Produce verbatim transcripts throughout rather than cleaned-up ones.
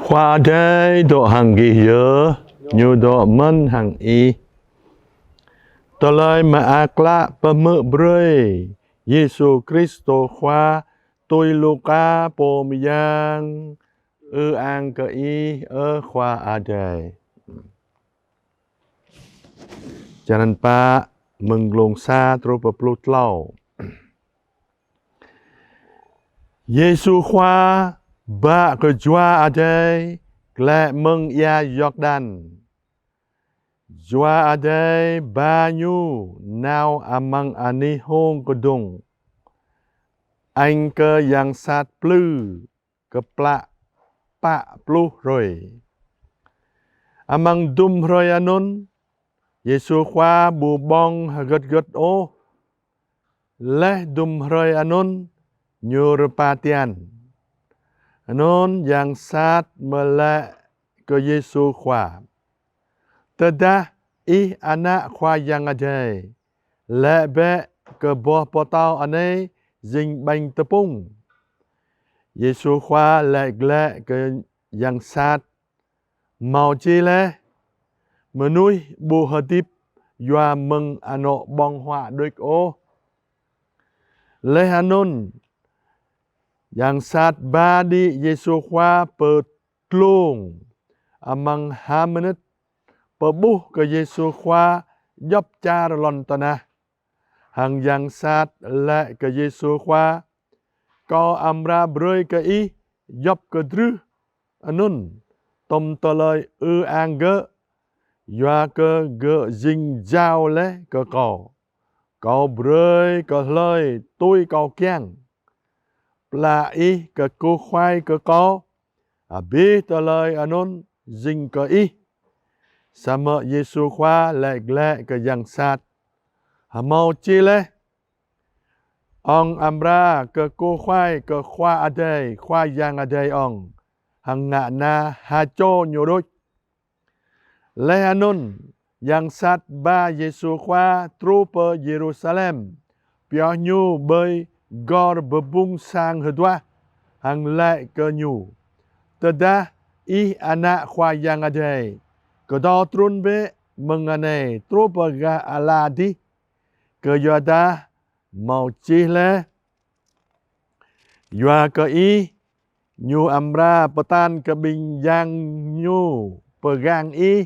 Khua Adai dŏ hăng gih yơh, Ñu dŏ mơ̆n hăng ih. Tơlơi Mơak Klă pơhmư̆ brơi Yêsu Kristô Khua tui Luka pô mơyang. Ư-ang kơ Ih, ơ Khua Adai. Črăn pă, mơ̆ng glông sa truh pơ pluh klâo. Yêsu Khua bă kơ Jua Adai glaĭ mơ̆ng ia Yordan. Jua Adai ba Ñu nao amăng anih hông kơdông, añ kơ yang sat plư kơplah pă pluh hrơi. Amăng dŭm hrơi anŭn, Yêsu Khua ƀu ƀơ̆ng hơgĕt hơgĕt ôh. Laih dŭm hrơi anŭn, Ñu rơpa tian. Anŭn yang sat mơ laĭ kơ Yêsu Khua: Tơdah Ih Ană Khua Yang Adai, laĭ bĕ kơ boh pơtâo anai jing ƀañ tơpŭng. Yêsu Khua laĭ glaĭ kơ yang sat: Hmâo čih laih: Mơnuih ƀu hơdip yua mơ̆ng anŏ ƀơ̆ng huă đôč ôh. Laih anŭn, yang sat ba đĭ Yêsu Khua pơ tlông amăng ha mơnit, pơƀuh kơ Yêsu Khua djŏp čar lŏn tơnah. Hăng yang sat laĭ kơ Yêsu Khua: Kâo amra brơi kơ Ih djŏp kơdrưh anŭn tŏm tơlơi ư-ang gơ̆, yua kơ gơ̆ jing jao laih kơ kâo. Kâo brơi kơ hlơi tui kâo kiăng. Pla Ih kơkuh khuai kơ kâo, abih tơlơi anŭn jing kơ Ih. Samơ̆ Yêsu Khua laĭ glaĭ kơ yang sat: Hmâo čih laih: Ŏng amra kơkuh khuai kơ Khua Adai, Khua Yang Adai ŏng, hăng ngă na ha čô Ñu đôč. Laih anŭn, yang sat ba Yêsu Khua truh pơ Yêrusalem, pioh Ñu ƀơi gor bơbŭng sang hơduah, hăng laĭ kơ Ñu: Tơdah Ih Ană Khua Yang Adai, kơdâo trŭn bĕ mơ̆ng anai truh pơ gah ala adih. Kơyuadah hmâo čih laih: Yua kơ Ih, Ñu amra pơtăn kơ ƀing yang Ñu pơgang Ih,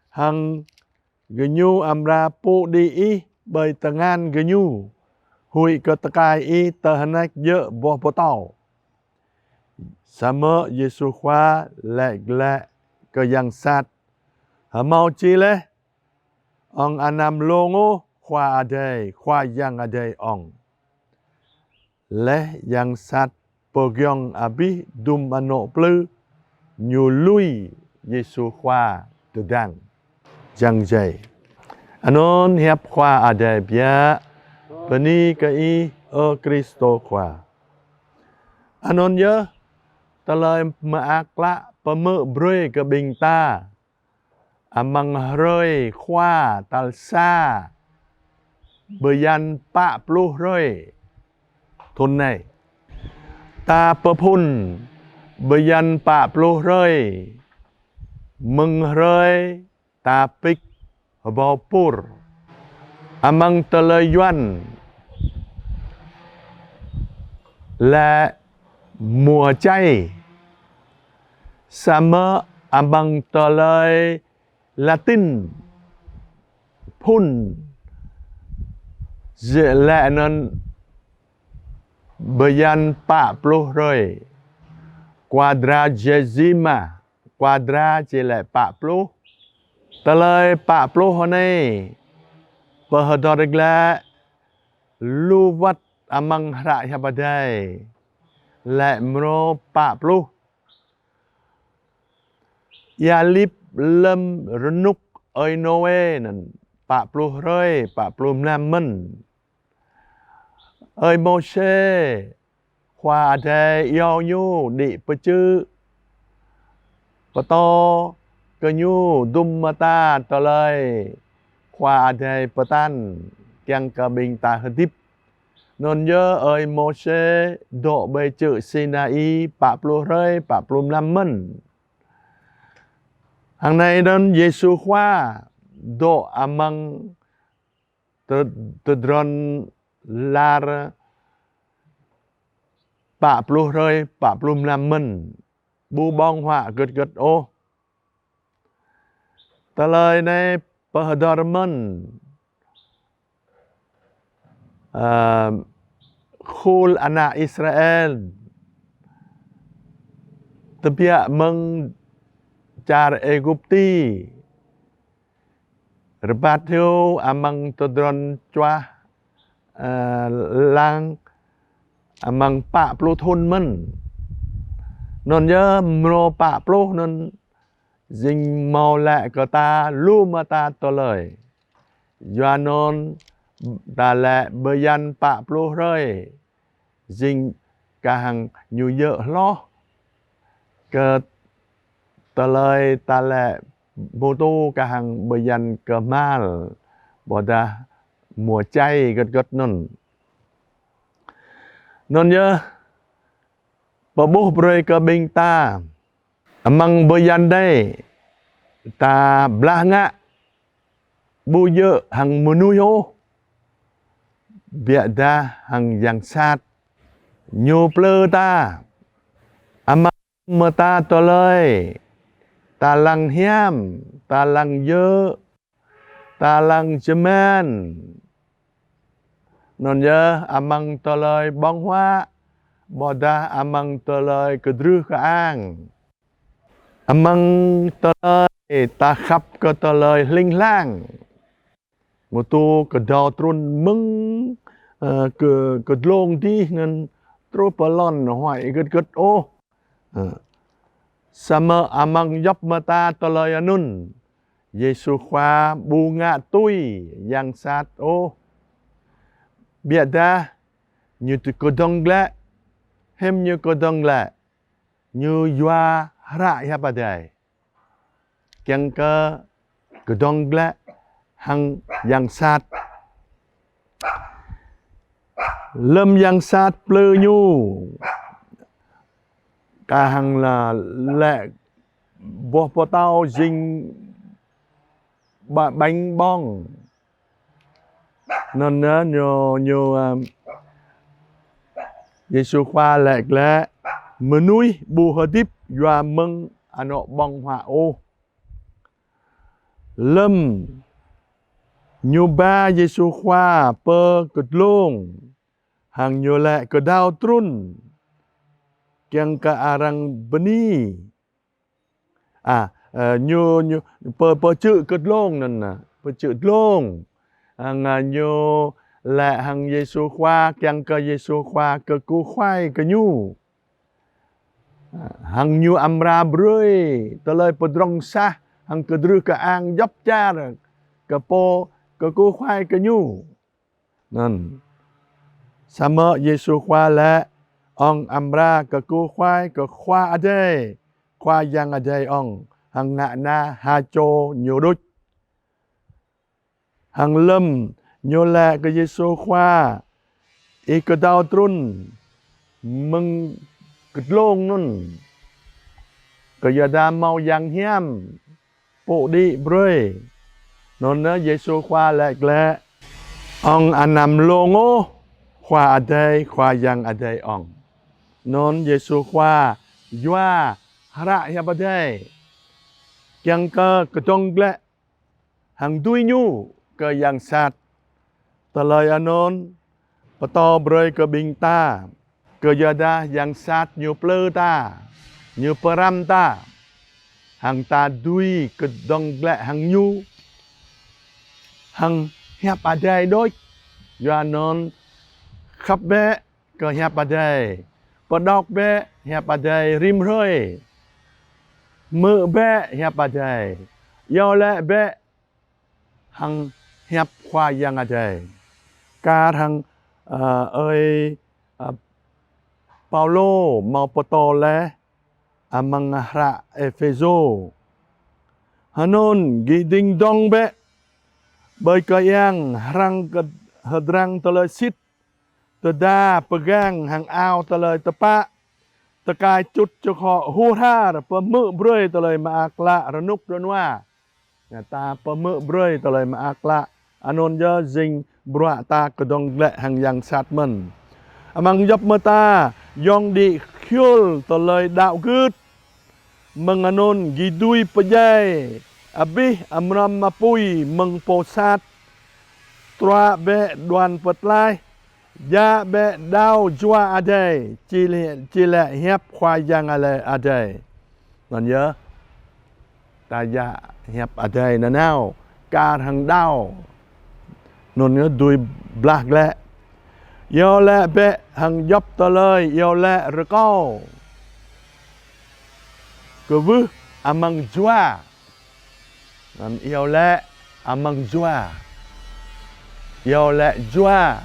hăng gơñu amra pŭ đĭ Ih ƀơi tơngan gơñu, huĭ kơ tơkai Ih tơhneč djơ̆ boh pơtâo. Samơ̆ Yêsu Khua laĭ glaĭ kơ yang sat: Hmâo čih laih: Ŏng anăm lông ôh Khua Adai, Khua Yang Adai ŏng. Laih yang sat pơgiŏng abih dŭm anŏ plư, ñu lui Yêsu Khua tơdang. Čang jai. Anŭn hiăp Khua Adai biă. Bơni kơ Ih, ơ Kristô Khua. Anŭn yơh tơlơi mơak klă pơhmư̆ brơi kơ ƀing ta amăng hrơi Khua tal sa bơyan pă pluh hrơi thŭn anai. Ta pơphŭn bơyan pă pluh hrơi mơ̆ng hrơi ta pik hơbâo pur. Amăng tơlơi Yuan laĭ mùa chay, samơ̆ amăng tơlơi Latin phŭn, laĭ anŭn bơyan pă pluh hrơi, quadragesima, quadra či laĭ pă pluh. Tơlơi pă pluh anai pơhơdơr glaĭ lu wơ̆t amăng hră Hiăp Adai laĭ mrô pă pluh. Ia lip lơ̆m rơnŭk ơi Nôê anŭn pă pluh hrơi, pă pluh mlam mơ̆n. Ơi Môsê, Khua Adai iâu ñu đĭ pơčư̆, pơtô kơ ñu dŭm mơta tơlơi Khua Adai pơtăn kiăng kơ ƀing ta hơdip. Anŭn yơh ơi Môsê dŏ ƀơi čư̆ Sinai pă pluh hrơi pă pluh mlam mơ̆n. Hăng anai anŭn Yêsu Khua dŏ amăng tơ-, tơdron lar pă pluh hrơi pă pluh mlam mơ̆n. Ƀu ƀơ̆ng huă gơ̆t gơ̆t ôh. Tơlơi anai pơhơdơr mơ̆n, ơ, khul ană Israel tơbiă mơ̆ng čar Êgupti, rơbat hyu amăng tơdron čuah, ơ, lăng amăng pă pluh thŭn mơ̆n. Anŭn yơh mrô pă pluh anŭn jing hmâo laĭ kơ ta lu mơta tơlơi. Yua anŭn ta laĭ bơyan pă pluh hrơi jing kah hăng ñu djơ̆ hloh kơ tơlơi ta laĭ pơtô kah hăng bơyan kơhmal ƀôdah mùa chay gơ̆t gơ̆t anŭn. Anŭn yơh pơƀuh brơi kơ ƀing ta. Amăng bơyan anai ta blah ngă ƀu djơ̆ hăng mơnuih ôh, biă dah hăng yang sat. Ñu plư ta amăng mơta tơlơi, ta lăng hiam, ta lăng djơ̆, ta lăng čơman. Anŭn yơh amăng tơlơi ƀơ̆ng huă, ƀôdah amăng tơlơi kơdrưh kơang. Amăng tơlơi ta khăp kơ tơlơi hling hlang. Mơ̆ tŭ kơdâo trŭn mơ̆ng, ơ, kơ, kơ dlông dih anŭn truh pơ lŏn huai gơ̆t gơ̆t ôh. Ơ. Samơ̆ amăng djŏp mơta tơlơi anŭn, Yêsu Khua ƀu ngă tui yang sat ôh. Biă dah ñu tŭ kơdơ̆ng glaĭ, hiư̆m ñu kơdơ̆ng glaĭ, ñu yua hră hiăp Adai. Kiăng kơ kơdơ̆ng glaĭ hăng yang sat. Lơ̆m yang sat plư ñu, kah hăng laĭ boh pơtâo jing ƀa-, ƀañ ƀơ̆ng. Anŭn yơh ñu, ñu, ơ, Yêsu Khua laĭ glaĭ, mơnuih ƀu hơdip yua mơ̆ng anŏ ƀơ̆ng huă ôh. Lơ̆m ñu ba Yêsu Khua pơ kơdlông, hăng ñu laĭ kơdâo trŭn kiăng kơ arăng bơni. A, ơ, ñu, ñu pơ, pơ čư̆ kơdlông anŭn, pơ čư̆ dlông. Hăng, ơ, ñu laĭ hăng Yêsu Khua, kiăng kơ Yêsu Khua kơkuh kuai kơ ñu. Hăng ñu amra brơi tơlơi pơdrŏng sah hăng kơdrưh kơang djŏp čar kơ pô kơkuh kuai kơ ñu. Anŭn. Samơ̆ Yêsu Khua laĭ, ŏng amra kơkuh kuai kơ Khua Adai, Khua Yang Adai ŏng, hăng ngă na ha čô ñu đôč. Hăng lơ̆m ñu laĭ kơ Yêsu Khua, ih kơdâo trŭn mơ̆ng kơdlông anŭn, kơ yua dah hmâo yang hiam pô đĭ brơi. Anŭn yơh Yêsu Khua laĭ glaĭ, ŏng anăm lông ôh, Khua Adai, Khua Yang Adai ŏng. Anŭn Yêsu Khua yua hră hiăp Adai kiăng kơ kơdơ̆ng glaĭ hăng dưi ñu kơ yang sat. Tơlơi anŭn pơtô brơi kơ ƀing ta, kơ yua dah yang sat ñu plư ta, ñu pơrăm ta, hăng ta dưi kơdơ̆ng glaĭ hăng ñu, hăng hiăp Adai đôč. Yua anŭn khăp bĕ kơ hiăp Adai, pơđok bĕ hiăp Adai rĭm hrơi, hmư̆ bĕ hiăp Adai, iâu laĭ bĕ hăng hiăp Khua Yang Adai. Kar hăng, ơ, ơi, ơ, Paulô hmâo pơtô laih amăng hră Êphêsô. Hơnŭn gih dĭng dŏng bĕ ƀơi kơiăng, hrăng kơ hơdrăng tơlơi sĭt, tơda pơgang hăng ao tơlơi tơpă, tơkai čŭt čơkhŏ hur har pơhmư̆ brơi tơlơi mơak klă rơnŭk rơnua. Ngă ta pơhmư̆ brơi tơlơi mơak klă, anŭn yơh jing bruă ta kơdŏng glaĭ hăng yang sat mơ̆n. Amăng djŏp mơta, yŏng đĭ khiul tơlơi đaŏ gưt. Mơ̆ng anŭn gih dưi pơdjai abih amrăm apui mơ̆ng pô sat. Truă bĕ đuan pơtlaih, djă bĕ đao Jua Adai, či lĕ, či lĕ hiăp Khua Yang Adai. Anŭn yơh, ta djă hiăp Adai nanao, kar hăng đao. Anŭn yơh dưi blah glaĭ. Iâu laĭ bĕ hăng djŏp tơlơi iâu laĭ rơkâo. Kwưh amăng Jua. Anŭn iâu laĭ amăng Jua. Iâu laĭ Jua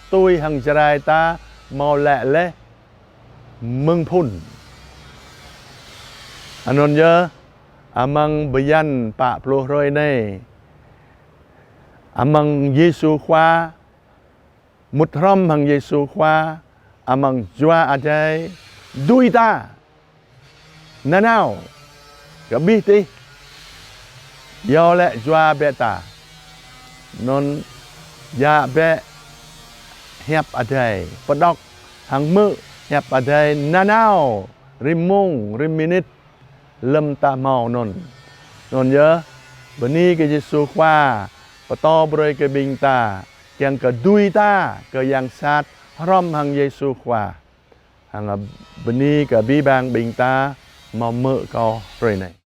tui hăng Jrai ta hmâo laĭ laih mơ̆ng phŭn. Anŭn yơh amăng bơyan pă pluh hrơi anai. Amăng Yêsu Khua, mŭt hrŏm hăng Yêsu Khua, amăng Jua Adai dưi ta. Nanao, kơ abih tih. Iâu laĭ Jua bĕ ta. Anŭn djă bĕ hiăp Adai. Pơđŏk hăng hmư̆ hiăp Adai nanao, rĭm mông, rĭm minit. Lơ̆m ta hmâo anŭn. Anŭn yơh, bơni kơ Yêsu Khua, pơtô brơi kơ ƀing ta, kiăng kơ dưi ta, kơ yang sat, hrŏm hăng Yêsu Khua. Hăng bơni kơ abih bang ƀing ta, hmâo hmư̆ kâo hrơi anai.